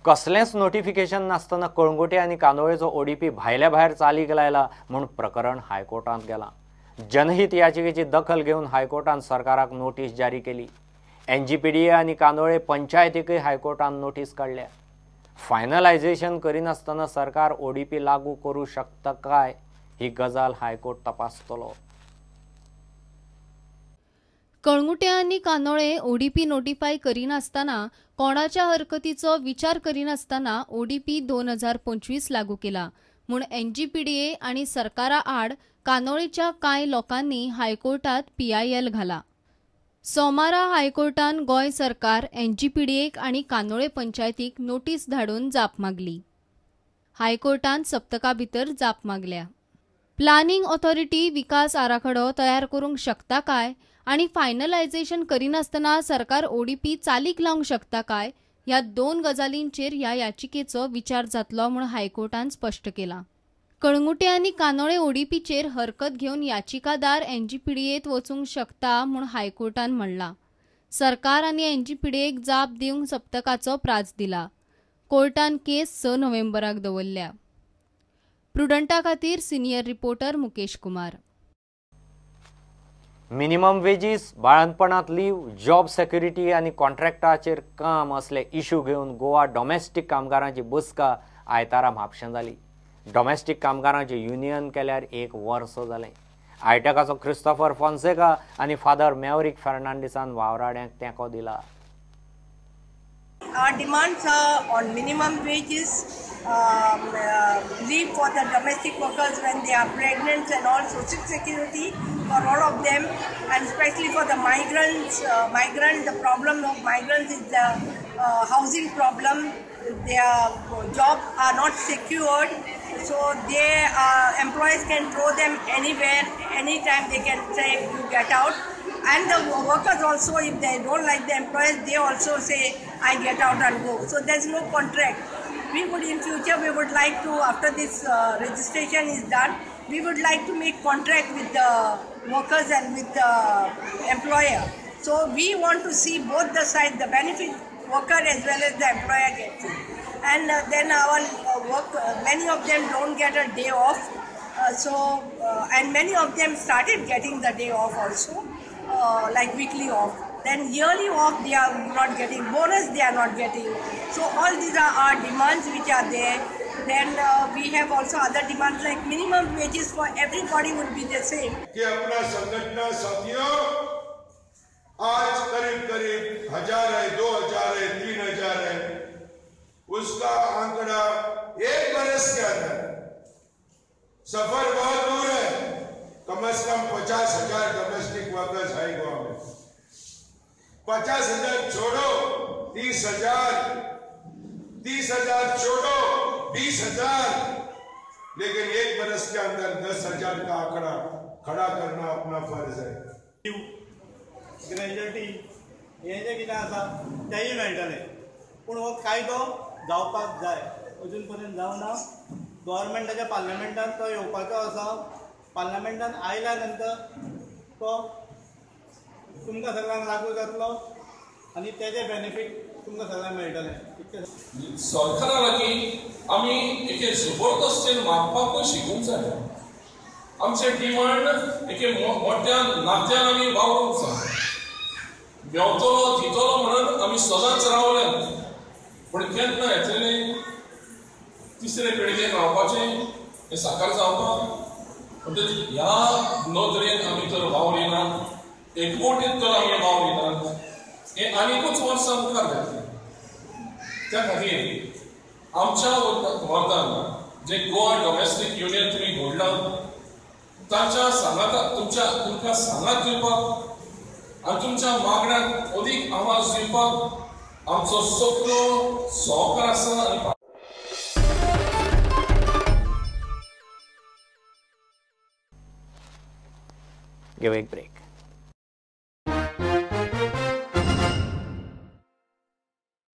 कसलेंच नोटिफिकेशन नासतना कळंगुटे आनी कांदोळेचो ओडीपी भायल्या भायर चालीक लायला म्हूण प्रकरण हायकोर्टांत गेलां। जनहीत याचिकेची दखल घेवन हायकोर्टान सरकाराक नोटीस जारी केली। एनजीपीडीए आनी कांदोळे पंचायतीकय हायकोर्टान नोटीस काडल्या। फायनलायझेशन करिनासतना सरकार ओडीपी लागू करूं शकता काय ही गजाल हायकोर्ट तपासतलो। कळंगुटे आनी कांदोळे ओडीपी नोटिफाय करिनासतना कोणाच्या हरकतीचो विचार करिनासतना ओडीपी 2025 लागू केला म्हूण एनजीपीडीए आनी सरकारा आड कांदोळेच्या कांय लोकांनी हायकोर्टात पीआयएल घाला। सोमारा हायकोर्टान गोंय सरकार एनजीपीडीएक आनी कांदोळे पंचायतीक नोटीस धाडून जाप मागली। हायकोर्टान सप्तका भितर जाप मागल्या। प्लानिंग ऑथॉरिटी विकास आराखडो तयार करूंक शकता काय आनी फायनलायझेशन करिनासतना सरकार ओडीपी चालीक लावंक शकता काय ह्या दोन गजालींचेर ह्या याचिकेचो विचार जातलो म्हूण हायकोर्टान स्पश्ट केला। कळंगुटे आनी कांदोळे ओडीपीचेर हरकत घेवन याचिकादार एनजीपीडीएत वचूंक शकता म्हूण हायकोर्टान म्हणलां। सरकार आनी एनजीपीडीएक जाप दिवंक सप्तकाचो प्राज दिला। कोर्टान केस 6 नोव्हेंबराक दवरल्या। प्रुडंटा खातीर senior reporter Mukesh Kumar. Minimum wages, बाळंतपणांत leave, job security आनी कॉन्ट्रॅक्टाचेर काम असले इश्यू घेवन गोवा डॉमेस्टीक कामगारांची बसका आयतारा म्हापशें जाली। डॉमेस्टीक कामगारांचे युनियन केल्यार एक वर्स जालें। आयटकाचो क्रिस्तोफर फोन्सेका आनी फादर मॅवरीक फेर्नांडीसान वावराड्यांक तेंको दिला। Our demands are on minimum wages, leave for the domestic workers when they are pregnant and all, social security for all of them, and especially for the migrants. The problem of migrants is the housing problem. Their jobs are not secured, so they employers can throw them anywhere, anytime they can say you get out. And the workers also, if they don't like the employers, they also say I get out and go. So there's no contract. We would in future, we would like to, after this registration is done, we would like to make contract with the workers and with the employer. So we want to see both the sides, the benefit worker as well as the employer gets it. And then our work, many of them don't get a day off. And many of them started getting the day off also, like weekly off. Then yearly off they are not getting, bonus they are not getting. So all these are our demands which are there. Then we have also other demands like minimum wages for everybody would be the same. कि अपना संगठन साथियों आज करीब करीब 1000 है, 2000 है, 3000 है, उसका आंकड़ा एक बरस के अंदर, सफर बहुत दूर है, कम से कम 50,000 डोमेस्टिक वर्कर्स है गोवा में। 50,000 छोड़ो, 30,000, 30,000 छोड़ो, 20,000, लेकिन एक बरस के अंदर 10,000 का आंकड़ा खड़ा करना अपना फर्ज है। ग्रॅज्युएटी हें जें कितें आसा तेंय मेळटलें, पूण हो कायदो जावपाक जाय, अजून पर्यंत जावना। गव्हर्मेंटाच्या पार्लमेंटान तो येवपाचो आसा। पार्लमेंटान आयल्या नंतर तो तुमकां सगळ्यांक लागू जातलो आनी तेजे बेनिफीट तुमकां सगळ्यांक मेळटलें। सरकारा लागीं आमी एके जबरदस्तेन मागपाकूय शिकूंक जाय। आमचे डिमांड एके मोठ्या नात्यान आमी वावरूंक जाय। मेवतलो दितलो म्हणून आमी सदांच रावले, पूण केन्ना येतलें तिसरे पिळगेक रावपाचें हें साकार जावपाक। म्हणटकीच ह्या नदरेन आमी तर वावरिना, एकवटीत तर आमी वावरिना, हें आनीकूच वर्सां मुखार वतलें। त्या खातीर आमच्या वर्गान जे गोवा डॉमेस्टीक युनियन तुमी घडलां तांच्या सांगाता तुमकां सांगात दिवपाक आनी तुमच्या मागण्यांक अदीक आवाज दिवपाक आमचो सगळो सहकार आसा। आनी घेवया एक ब्रेक।